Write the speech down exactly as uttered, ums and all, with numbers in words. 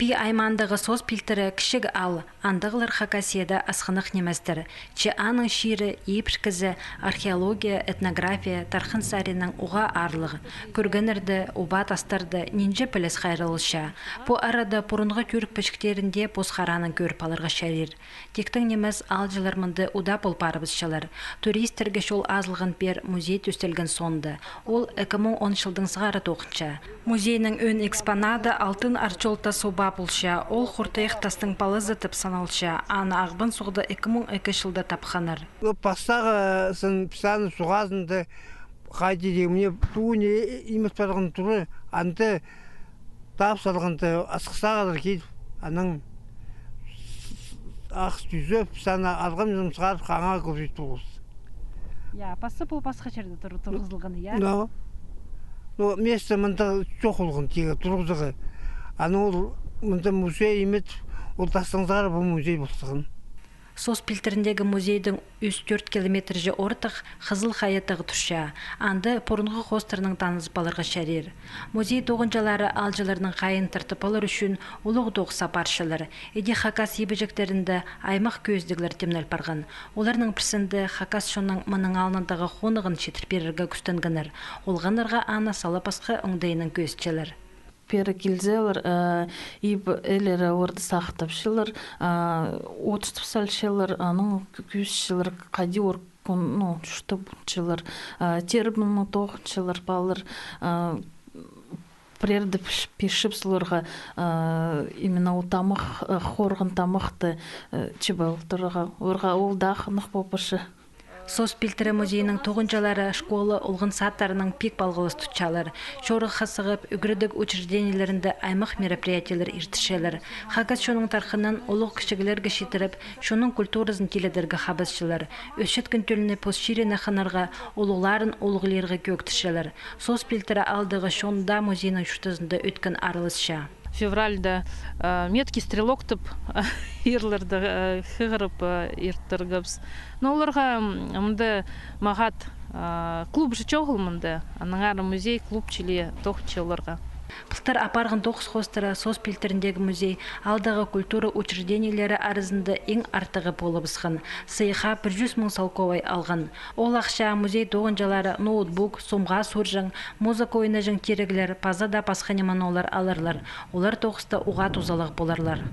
Пии аймаандағы Соос пилтірі кічіг аал, андағылар Хакасияда асхынах ниместер. Че аның чирі, ибіркізі, археология, этнография тархын саринаң уғаа аарлығ. Кӧргеннерді, уба тастарды нинҷе піліс хайралча. Пу арада пурунғы тӱрк пічіктерінде пос харанаң кӧріп аларға чарир. Тиктең нимес, аалҷылар мында удаа пол парыбысчалар. Туристтерге чол азылған пеер музей тӧстелген соонда. Ол ікі муң он чылдаң сығара тоғынча. Музейнің ӧӧн экспонады алтын арчол тас уба полча. Ол хуртайах тастың палазы тіп саналча. Аны Ағбан суғда ікі муң ікі чылда тапханнар. Ну, пастағы сын піс аны суғазында хайди міне туын имес парған туры, анда тап салғанда асхыс ағазар киліп, анаң ах тӱзеп, сана алғам сығарып, хаңа кіргізіп турғыс. Я, пасса пу пасха чирде тур-, турғызылған, я? Но. Но место мында чох полған тигі турғызығы. Аны ол мында музей имет, ол тастаң сығара пу музей полған. Соос пилтіріндегі музейдің ӱс-тӧрт километрҷе ортых Хызыл хайа тағ турча. Анда пурунғы хоостарнаң танызып аларға чарир. Музей тоғынҷылары аалҷыларның хайиин тартып алар ӱчӱн улуғ тоғыс апарчалар. Іди хакас ибіҷектерінде аймах кӧзідіглер тимнел парған. Оларның пірсінде хакас чонның мының алнындағы хонығын читір пирерге кӱстенгеннер. Олғаннарға аны сала пасха оңдайынаң кӧзітчелер. Пеер килзелер, э, иб-, ээлері орда сахтапчалар, э, от ӱстӱп салчалар, анаң кӧзітчелер, хайди ор-, кун-, ну, чуртап полчалар, э, тербеннең тоғынчалар палалар, э, пірееде піш-, пирчебіс оларға, э, именно ол тамах, э, хорған тамахты, э, чіп аларға. Оларға ол даа хынығ пол парча. Соос пилтірі музейінің тоғынҷылары школа, олған садтарынаң пик палғалыс тутчалар. Чорыхха сығып, ӱгредіг учреждениелерінде аймах мероприятиелер иртірчелер. Хакас чонның тархынын улуғ кічіглерге читіріп, чонның культуразын тилідерге хабасчалар. Ӧсчеткен тӧлні пос чиріне хынарға, улуғларын улуғлирға кӧӧктірчелер. Соос пилтірі аалдағы чон даа музейнің чуртазында ӧткін араласча. Февральда, э, меткий стрелок тіп, ирлерді, э, хығырып, э, иртіргебіс. Но оларға, м, мында мағат, э, клуб же чоғыл мында. Аннаңар музей, клуб чіли тоғынча оларға. Пылтыр апарған тоғыс хоостыра Соос пилтіріндегі музей аалдағы культура учреждениелері аразында иң артығы полыбысхан. Сыйыхха пір чӱс муң салковай алған. Ол ахчаа музей тоғынҷылары ноутбук, сомға сурҷаң, музыка ойнаҷаң тиріглер паза даа пасха ниме-нолар аларлар. Олар тоғыста уғаа тузалығ поларлар.